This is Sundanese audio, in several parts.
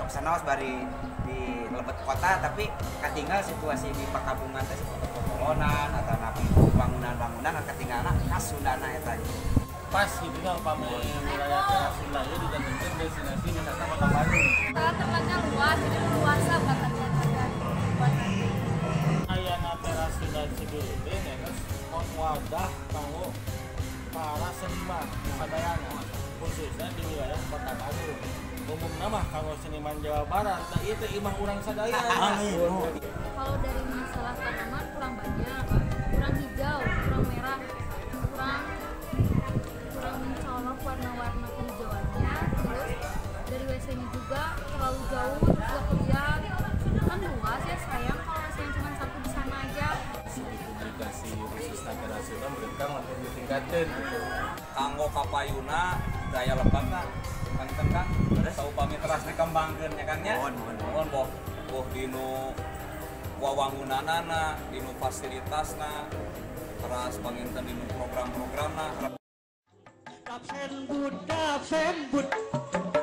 Sok sanaos bari di lebet kota, tapi katinggal situasi di pakabungan teh seperti pepolonan atau napi bangunan-bangunan katinggalna khas Sundana eta gitu. Pas gitu nya upami wilayah Teras Sunda ieu dijantenkeun destinasi wisata Kota Bandung. Tempatnya luas, jadi luasa buat buat nanti. Ayana Teras Sunda Cibiru teh nyaeta wadah kanggo para seniman sadayana, khususnya di wilayah Kota Bandung. Umumna mah kanggo seniman Jawa Barat, nah ieu teh imah urang sadaya. Kalau dari masalah tanaman kurang banyak, kurang hijau, kurang merah, kurang kurang mencolok warna-warna kehijauannya. Terus dari WC-nya juga terlalu jauh, terus gak keliat. Kan luas ya, sayang kalau WC-nya cuma satu di sana aja. Segi publikasi khususnya Teras Sunda mereka makin ditingkatkan gitu. Kanggo kapayuna daya lebakna panginten kan saupami teras dikembangkeun nya kan nya. Mohon, mohon. Mohon boh boh dinu wawangunanana, dinu fasilitasna, teras panginten dinu program-programna. Dapsenbud,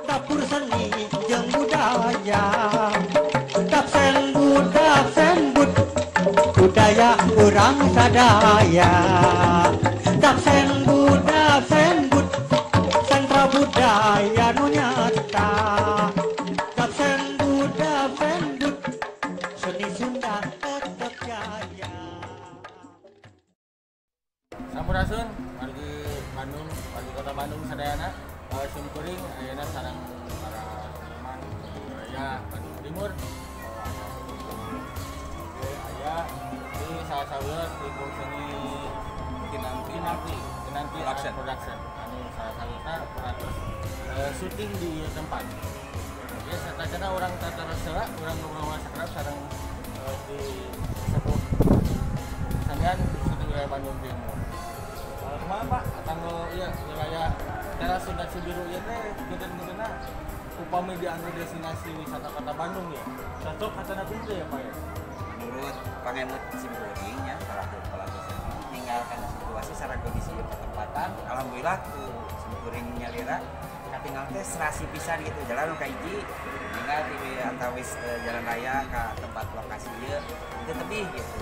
dapur seni jeung budaya. Dapsenbud, dapsenbud, budaya urang sadaya. Dapsenbud, dapsenbud, sentra budaya nu nyata. Dapsenbud, dapsenbud, seni Sunda tetep jaya. Sampurasun, wargi Bandung, wargi Kota Bandung sadayana. Sim kuring ayeuna sareng para seniman di wilayah Bandung Timur. Oke, aya di salah satu tim seni Kinanti. Kinanti, Kinanti Art Production. Production. Anu salah satunya parantos syuting di tempat. Oke, satacana urang tataros heula, urang ngobrol sakedap sareng di sepuh kesenian khususnya di wilayah Bandung Timur. Kumaha Pak? Kanggo ieu wilayah Teras Sunda Cibiru ieu teh geudeun-geudeunna upami dianggo destinasi wisata Kota Bandung ya. Cocok atanapi henteu ya Pak ya? Menurut pangemut simkuring nya pelaku pelaku seni ninggalkan situasi secara kondisi ieu petempatan, alhamdulillah ku simkuring nyalira katinggal teh serasi pisan gitu, jalan nu kahiji ninggal di antawis jalan raya ka tempat lokasi ieu teu tebih gitu.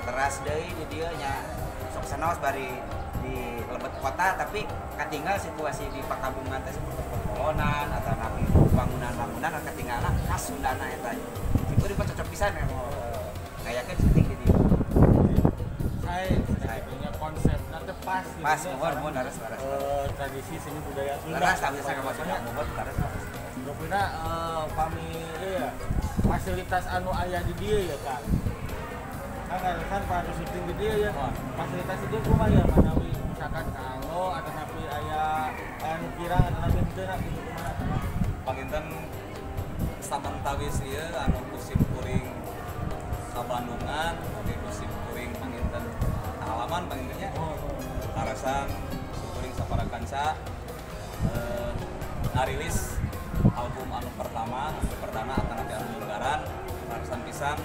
Teras deui di dieu nya sok sanaos bari di lebet kota, tapi katinggal situasi di pakabungan teh seperti pepolonan atau napi bangunan-bangunan katinggalna khas Sundana eta. Simkuring mah cocok pisan ya mau ngayakeun syuting di dieu. Saya sebetulnya konsepnya teh pas gitu Pas, nya, mohon, sareng, mohon, leres, leres. Tradisi seni budaya Sunda. Leres, tapi saya maksudnya mohon leres, leres. Rupina pami ieu ya, fasilitas anu aya di dieu ya kan. Kan kan pada syuting di dieu ya. Fasilitas itu kumaha ya manawi misalkan kanggo atanapi aya aya nu kirang atanapi henteu gitu kumaha? Panginten samentawis ieu anu ku simkuring kabandungan, oge ku simkuring panginten halaman panginten nya. Oh, Karasan simkuring sapara kanca ngarilis album anu pertama, anu perdana atanapi anu lunggaran, karasan pisan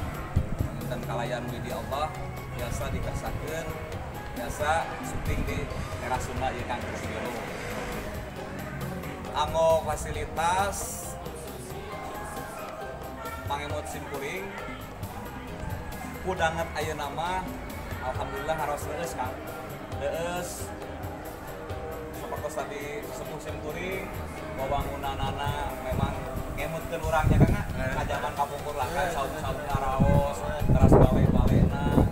panginten kalayan widi Allah biasa dikersakeun, biasa syuting di Teras Sunda ieu Kang Cibiru. Anggo fasilitas pangemut simkuring kudanget ayeuna mah alhamdulillah harus leueus Kang. Leueus sapertos tadi sepuh simkuring wawangunanana memang ngemutkeun urang nya Kang ka zaman kapungkur lah kan, saum-saum karaos teras bale-balena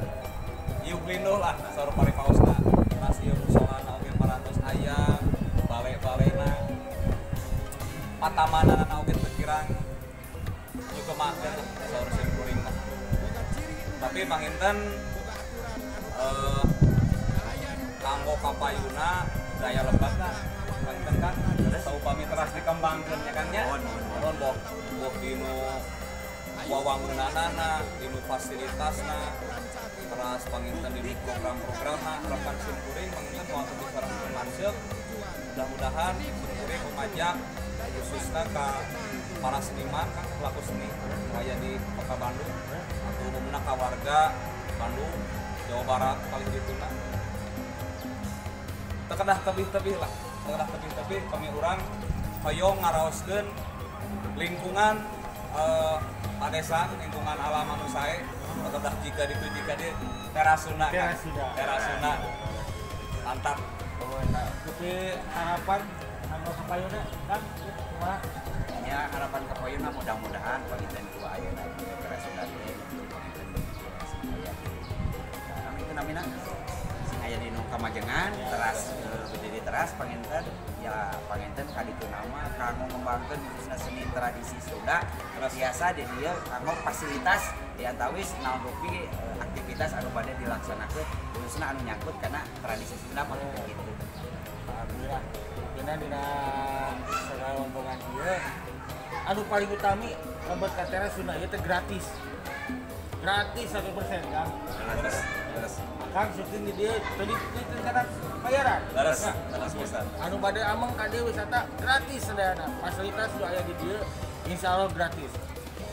ieu linduh lah saur paripaosna, teras ieu musolana oge parantos aya bale-balena patamanana oge teu kirang nyukemakeun saur simkuring mah. Tapi panginten kanggo kapayuna daya lebakna panginten kan saupami teras dikembangkeun nya kan nya. Mohon, mohon. Mohon boh boh dinu wawangunanana, dinu fasilitasna, teras panginten dinu program-programna. Harapan simkuring panginten moal teu sareng lanceuk, mudah-mudahan simkuring ngajak khususnya ke para seniman kan, pelaku seni kayak di Kota Bandung atau umumnya ke warga Bandung, Jawa Barat paling dituna teu kedah tebih-tebih lah, teu kedah tebih-tebih kami urang hoyong ngaraoskeun lingkungan Padesan lingkungan alam anu sae kedah jika ditu jika di Teras Sunda kan. Teras Sunda. Mantap. Oh, eta. Tapi harapan anu kapayuna Kang kumaha? Ya harapan kapayuna mudah-mudahan panginten ku ayeuna Teras Sunda teh panginten sing aya di kami itu namina sing aya di nu kamajengan teras berdiri teras panginten ya panginten kaditu nama kanggo ngembangkeun khususna seni tradisi Sunda biasa di dieu kanggo fasilitas di antawis naon rupi aktivitas anu bade dilaksanakeun khususna anu nyangkut kana tradisi Sunda mah kitu. Alhamdulillah. Dina dina segala rombongan ieu anu paling utami lebet ka Teras Sunda ieu teh gratis. Gratis 100% Kang. Leres, leres. Kang syuting di dieu tadi teu kana bayaran. Leres, leres pisan. Anu bade ameng ka dieu wisata gratis sadayana. Fasilitas nu aya di dieu insyaallah gratis.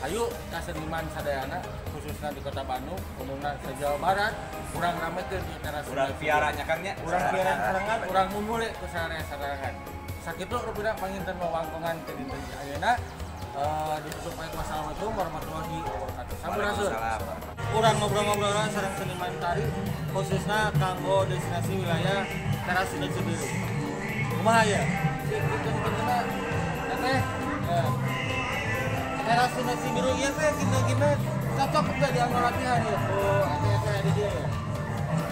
Ayo ka seniman sadayana khususna di Kota Bandung, umumna se-Jawa Barat, urang ramekeun di Teras Sunda. Urang piaranya Kang nya. Urang piara sarangan, urang mumule ku sarangan. Sakitu rupina panginten wawangkongan ke dinten ayeuna. Ditutup baik wassalamualaikum warahmatullahi wabarakatuh. Sampurasun. Urang ngobrol-ngobrol sareng seniman tari khususna kanggo destinasi wilayah Teras Sunda Cibiru. Kumaha ya? Kinten-kintenna teteh. Ya. Teras Sunda Cibiru ieu teh kinten-kinten cocok teh dianggo latihan ya. Oh, ate-ate di dieu ya.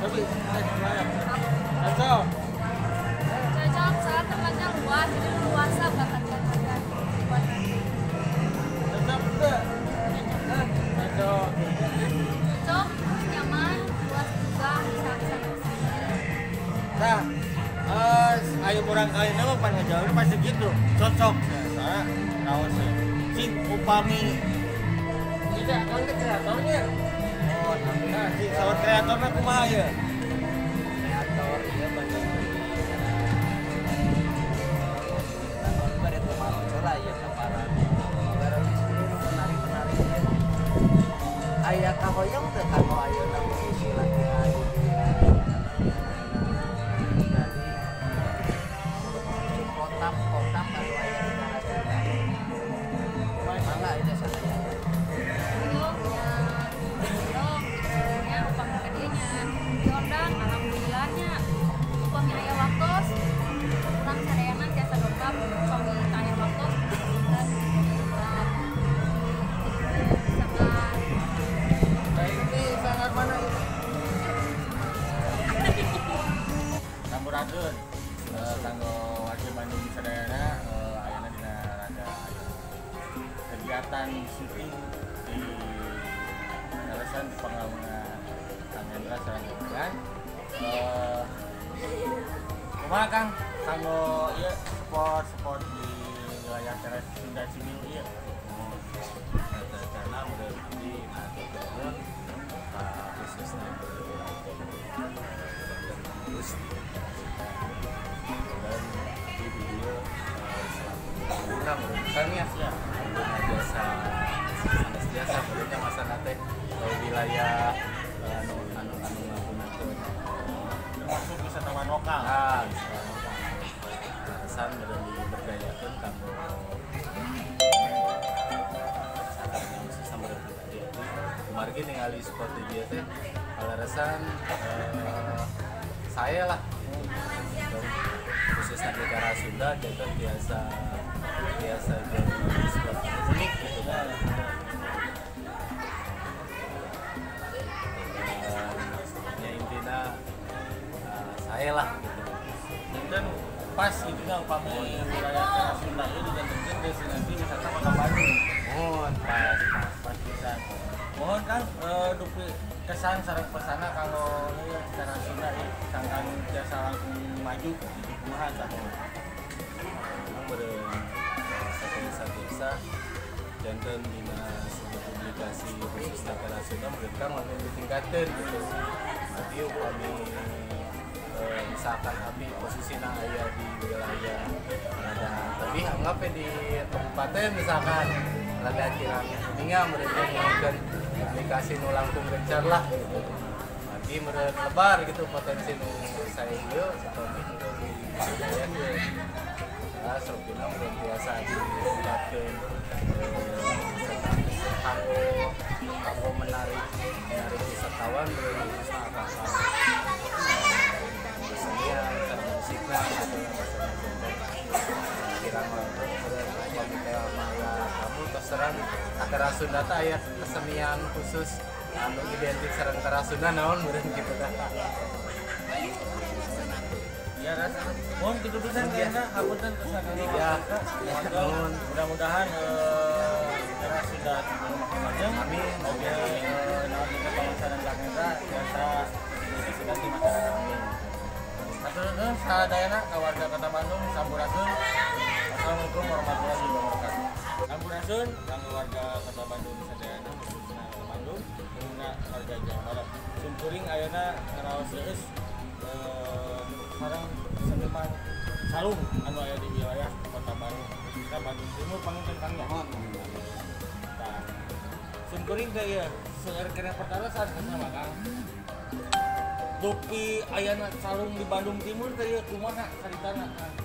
Tapi teh kumaha? Cocok. Cocok, soalnya tempatnya luas, jadi luasa buat latihan-latihan buat nanti. Cocok teh. Cocok. Cocok, terus nyaman, luas juga, bisa kesana kesini. Nah, ayo kurang kali nama pan ngejawabnya pasti gitu. Cocok. Nah, soalnya raosnya. Cing upami tidak kan teh kreatornya. Oh, nah, cing saur kreatorna kumaha ya? Kreator ieu banyak bade teu marocola ieu kaparan. Barang penari-penari ieu. Aya kahoyong teh kanggo ayeuna mengisi latihan di dieu. Jadi kotak-kotak anu aya di Teras Sunda. Mangga itu sadaya. Dong, ya, upami ka dieu nya diondang, alhamdulillahnya. Upami aya waktos, urang sadayana tiasa dongkap, upami teu aya waktos, dan sangat. Nah, ini sangat mana ini? Sampurasun. Kanggo warga Bandung sadayana ayeuna dina rada aya kegiatan syuting di kawasan di Pangalengan Kang Hendra sareng jajaran. Kumaha Kang kanggo ieu spot-spot di wilayah Teras Sunda Cibiru ieu? Karena menurut abdi ngaturkeun ka khususna pengurus dan di dieu selaku pengguna menurut Kang ya pengguna jasa sanes jasa pengguna masana teh wilayah anu anu anu ngagunakeun termasuk wisatawan lokal. Ah, wisatawan lokal. Alasan meureun diberdayakeun kanggo wisatanya khususna meureun pribadi abdi. Kumargi ningali spot di dieu teh kaleresan saya lah gitu. Khususnya di daerah Sunda janten biasa biasa jadi spot unik gitu kan. Dan ya intinya saya lah gitu. Dan pas gitu nya upami wilayah Teras Sunda ieu dijantenkeun destinasi wisata Kota Bandung. Mohon pas pas. Pas pisan. Mohon Kang dupi kesan sareng pesana kalau ieu Teras Sunda ieu sangkan jasa langkung maju gitu kumaha tah? Memang meureun sabiasa biasa janten dina sebuah publikasi khususna Teras Sunda meureun Kang langkung ditingkatkeun gitu. Berarti upami misalkan abi posisina aya di wilayah rada tapi anggap di kabupaten misalkan rada kirang kuninga meureun ngeukeun publikasi nu langkung gencar lah gitu. Berarti meureun lebar gitu potensi nu saya ieu upami henteu diberdayakeun. Nah, serupina meureun biasa ditingkatkeun Sareng Teras Sunda teh aya kesenian khusus anu identik sareng Teras Sunda naon meureun kitu tah. Ya rasa. Mohon keputusan kayaknya hapunten kesana. Ya. Mohon mudah-mudahan Teras Sunda makin majeng. Amin. Oke, naon kita pangsaran Kang Hendra biasa disegati masyarakat. Amin. Hatur nuhun sadayana ka warga Kota Bandung sampurasun. Assalamualaikum warahmatullahi wabarakatuh. Sampurasun kanggo warga Kota Bandung sadayana khususna Kota Bandung, umumna warga Jawa Barat. Simkuring ayeuna ngaraos leueus sareng seniman sarung anu aya di wilayah Kota Bandung, khususna Bandung Timur panginten Kang nya. Tah. Simkuring teh ieu seueur keneh pertarosan sama Kang. Dupi ayana calung di Bandung Timur teh ieu kumaha caritana Kang?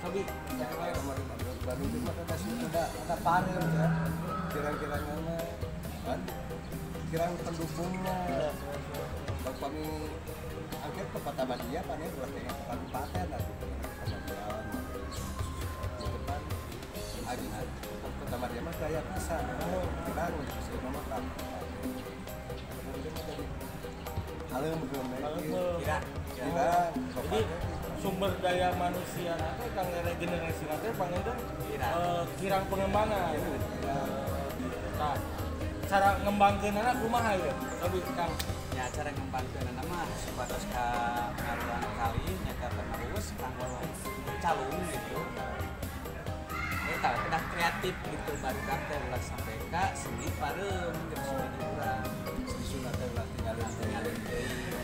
Sobi, saya kemarin Bandung Timur ada ada pareum ya. Kirang-kiranganna kan kirang pendukungnya. Kami angket ke Kota Madia, panen ulah teh ke kabupaten atuh ke Kota Madia. Di depan adi Kota Madia mah gaya pisan. Kirang sieuna mah kan. Alem kira. Jadi sumber daya manusia nanti kang regenerasi nanti panginten kirang pengembangan. Nah, cara ngembangkeunana kumaha ieu? Tapi Kang ya cara ngembangkeunana mah supados ka ngaruang kali nyata terus kanggo calung gitu. Eta kedah kreatif gitu barudak teh ulah sampai ka seni pareum gitu seni urang. Seni Sunda teh ulah tinggalin deui.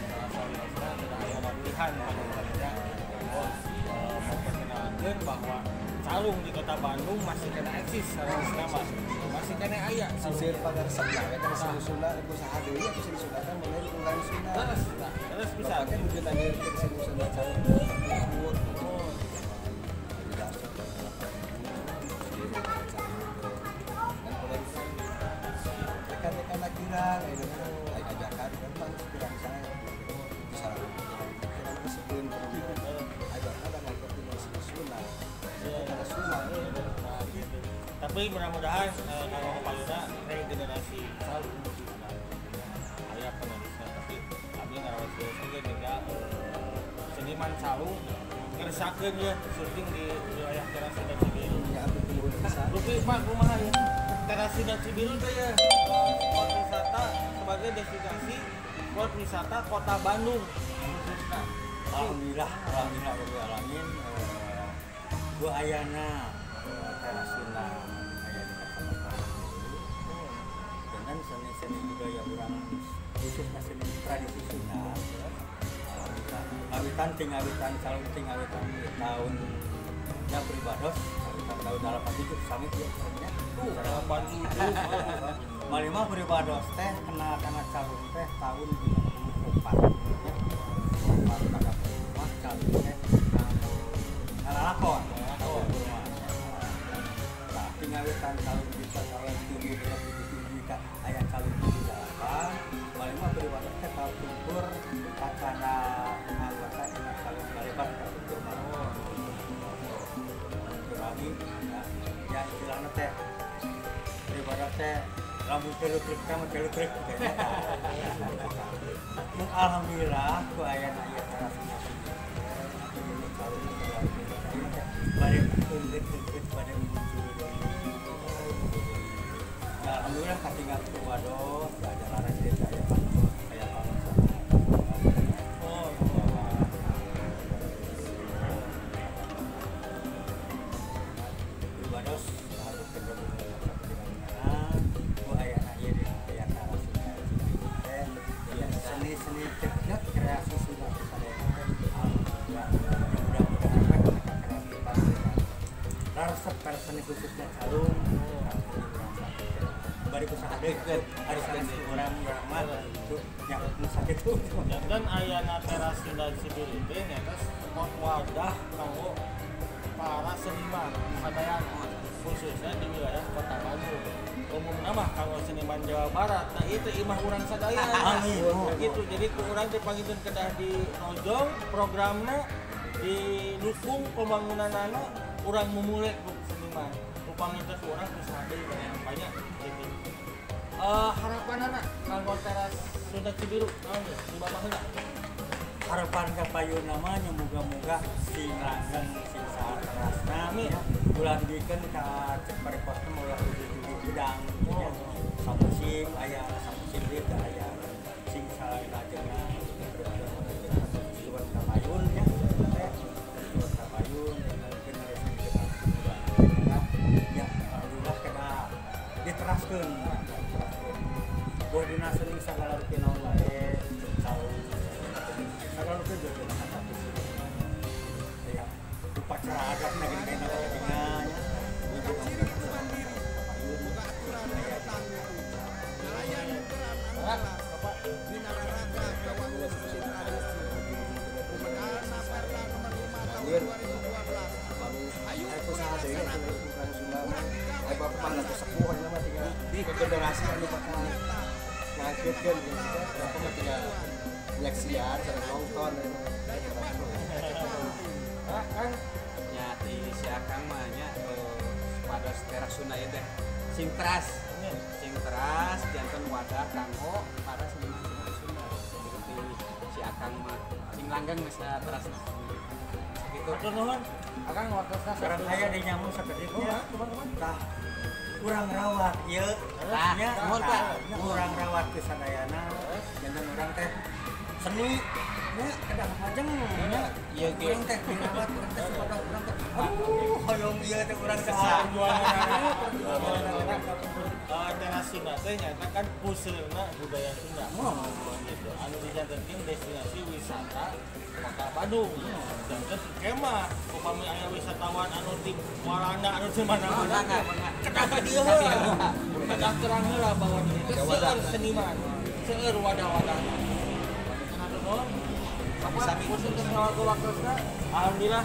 Salah aya latihan panginten memperkenalkan bahwa calung di Kota Bandung masih kena eksis secara masih kena aya sisir pangaresepna we kan seni Sunda ku saha deui atuh seni Sunda kan mulai urang Sunda. Terus bisa kan mungkin nanggeukeun seni Sunda calung. Rekan-rekan kirang ajakan kan kirang saya bisa kirang kesepian Tapi mudah-mudahan kalau kepaluna regenerasi calung aya penerusnya, tapi abdi ngarawat oge tinggal seniman calung ngeresakeun ya syuting di wilayah Teras Sunda Cibiru. Lupi Pak kumaha ya? Teras Sunda Cibiru teh ya spot wisata sebagai destinasi spot wisata Kota Bandung khususna. Alhamdulillah, alhamdulillah rabbil alamin. Gua ayana Teras Sunda aya di Kota Bandung. Dengan seni-seni budaya urang khususnya seni tradisi Sunda. Awitan ting awitan calung ting awitan tahun ya pribados awitan tahun 87 sami ieu nya. 87. Malima pribados teh kenal kana calung teh tahun 94 nya. 4 calung teh ngalalakon. Nah, ting awitan calung bisa calung 7 7 aya calung 78. Malima pribados teh kapungkur kacana anggota dina calung balebat kapungkur mah. Rami ya istilahna teh pribados teh lamun telutrik teh mah telutrik gitu. Alhamdulillah ku ayana ieu Teras Sunda bade unggeut-unggeut bade muncul deui. Ya alhamdulillah katinggal pribados ada laras desa aya pantos aya pantos. Oh, pribados harus ku ayana ieu di aya Teras Sunda teh seni-seni cekak kreasi Sunda sadayana teh alhamdulillah mudah-mudahan we kreatifan resep seni khususnya calung bari ku saha deui ari sanes urang mah gitu nya nu sakitu. Dan ayana Teras Sunda Cibiru teh nyaeta spot wadah kanggo para seniman sadayana khususnya di wilayah Kota Bandung. Umumna mah kanggo seniman Jawa Barat, nah itu imah urang sadayana. Gitu. Jadi ku urang teh pangitun kedah di Nojong programna didukung pembangunanana urang mumule ku seniman. Upami teh ku urang kusaha deui. Harapanana kanggo teras Sunda Cibiru naon teh? Di Bapak heula. Harapan ka payuna mah nya muga-muga sing langgeng sing saterasna ya. Ulah dibikeun ka cek paripos teh ulah ujug-ujug gedang ya. Samusim aya samusim deui teh aya sing salajengna tujuan ka payun nya teh tujuan ka payun dengan generasi muda ya alhamdulillah kena diteraskeun boh dina seni sagala rupi naon wae saung sagala rupi jodoh kata ya upacara adat na gini kena kepentingan generasi anu bakal ngangketkeun gitu bapak mah tinggal nyaksian sareng nonton kan nya ti si Akang mah nya pada teras Sunda ieu teh sing teras janten wadah kanggo para seniman-seniman Sunda seperti si Akang mah sing langgeng geus terasna sakitu. Hatur nuhun Akang waktosna sareng aya di nyamuk sakedik nya tah kurang rawat ieu nya kurang rawat ke sadayana janten urang teh seni nya kedah majeng nya ieu ge urang teh dirawat urang teh supados urang teh aduh hoyong ieu teh urang teh perjuangan teras Sunda teh nyata kan puseurna budaya Sunda gitu anu dijantenkeun destinasi wisata Kota Bandung janten kemah upami aya wisatawan anu ti Walanda anu ti mana-mana kedah ka dieu heula kedah terang heula bahwa dieu teh seueur seniman seueur wadah-wadahna. Bapak khusus untuk waktosna alhamdulillah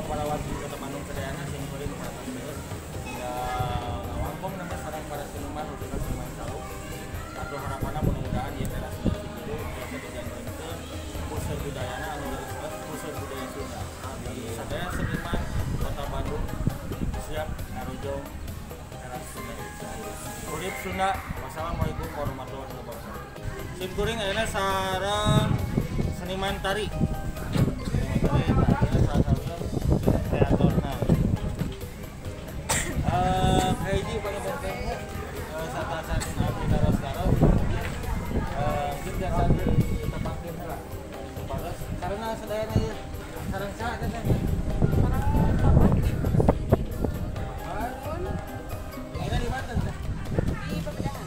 para wargi Kota Bandung sadayana sing kuring parantos beres tinggal ngawangkong namanya sareng para seniman khususna seniman calung atau harapanna mudah-mudahan ieu teras Sunda Cibiru biasa dijantenkeun puseur budayana anu leres puseur budaya Sunda. Sadaya seniman Kota Bandung siap ngarujong teras Sunda Cibiru. Urip Sunda, wassalamualaikum warahmatullahi wabarakatuh. Sim kuring ayeuna sareng seniman tari. Seniman tari ayeuna salah satunya kreatorna. Kahiji pada bentengnya satasan abdi taros-taros mungkin biasa ditepangkeun heula. Bagus karena sadayana ieu sareng saha teh? Sareng bapak. Ayeuna di mana teh? Di Pepedahan.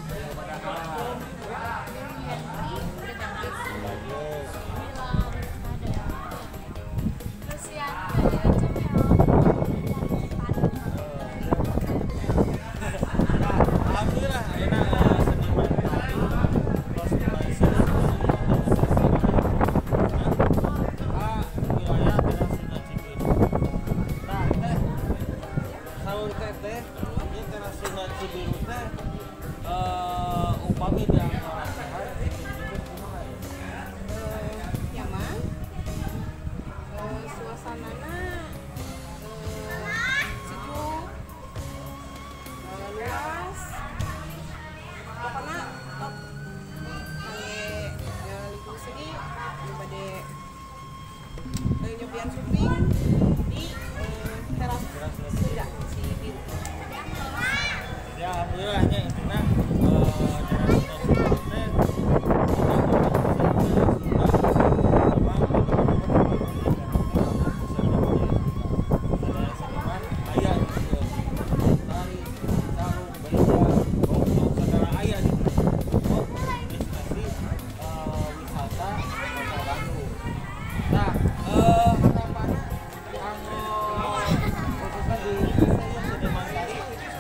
Alhamdulillah ayeuna seniman tari tos mulai wilayah teras Sunda Cibiru. Nah teh saur teh ieu teras Sunda Cibiru teh upami dianggo sehat itu kumaha ya? Nyaman, suasanana sejuk, luas, pokoknya top. Kangge libur seni bade nyobian syuting di teras Sunda Cibiru. Ya alhamdulillah nya intina teras Sunda Cibiru teh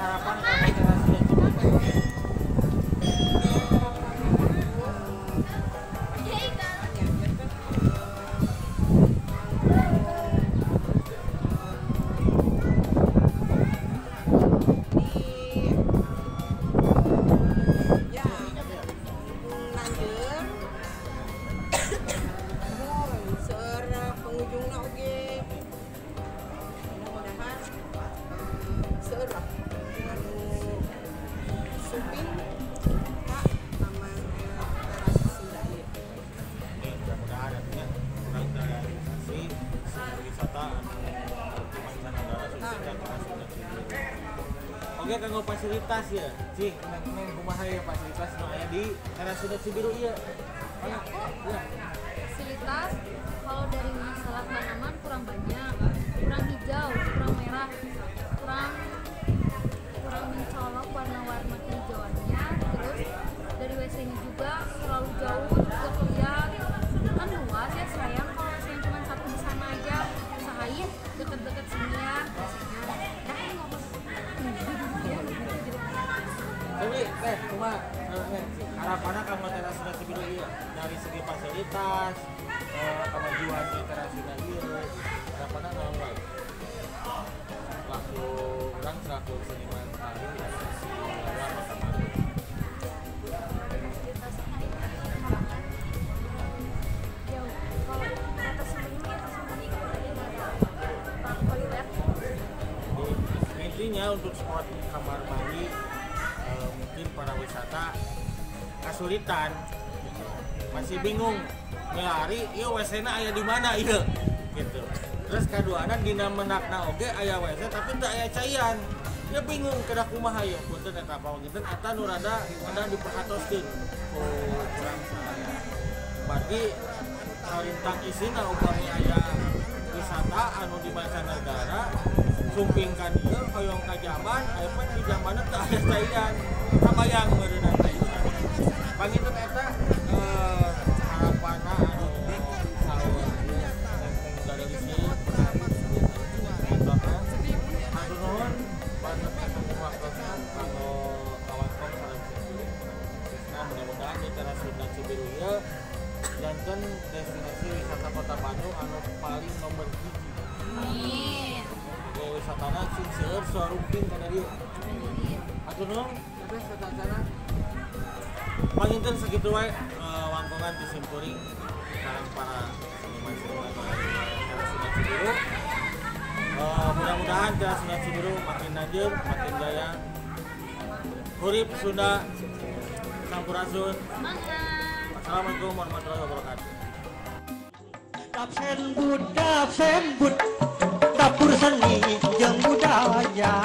harapan kanggo teras Sunda Cibiru. Fasilitas ya, cing, neng kumaha ya fasilitas nu aya di Teras Sunda Cibiru ieu. Ya, aku fasilitas kalau dari masalah tanaman kurang banyak, kurang hijau, kurang merah, kurang kurang mencolok warna-warna kehijauannya. Terus dari WC-nya juga terlalu jauh, terus gak keliat. Kan luas ya, sayang kalau WC-nya cuma satu di sana aja. Usahain deket-deket sini ya WC-nya. Nah, ini ngomong. Tapi teh cuma harapannya kamu Teras Sunda Cibiru ieu dari segi fasilitas, kemajuan di Teras Sunda ieu, harapannya naon wae? Selaku orang selaku seniman tari di wilayah Kota Bandung. Jauh. Kalau tersembunyi tersembunyi kalau dia nggak ada toilet. Intinya untuk spot kamar mandi mungkin para wisata kesulitan gitu. Masih bingung nyari ieu WC-na aya di mana ieu gitu. Terus kaduana dina menakna oge aya WC tapi teu aya caian. Ya bingung kedah kumaha ieu punten eta panginten eta nu rada rada diperhatoskeun ku urang sadaya. Berarti salintang isina upami aya wisata anu di mancanegara sumping ka dieu hoyong ka jamban aya pan di jambanna teu aya caian. Kabayang meureunna teh. Panginten eta harapanna anu saur dari sini hatur nuhun banget waktosna kanggo kawangkong sareng simkuring. Nah, mudah-mudahan di Teras Sunda Cibiru ieu janten destinasi wisata Kota Bandung anu paling nomor 1. Amin. Oke, wisatana sing seueur suarumping kana dieu. Amin. Hatur nuhun teteh satacana. Panginten sakitu wae wangkongan ti simkuring sareng para seniman-seniman Teras Sunda Cibiru. Mudah-mudahan Teras Sunda Cibiru makin lanjut, makin jaya. Hurip Sunda, sampurasun. Semangat. Assalamualaikum warahmatullahi wabarakatuh. Dap sembut, dapur seni jeung budaya.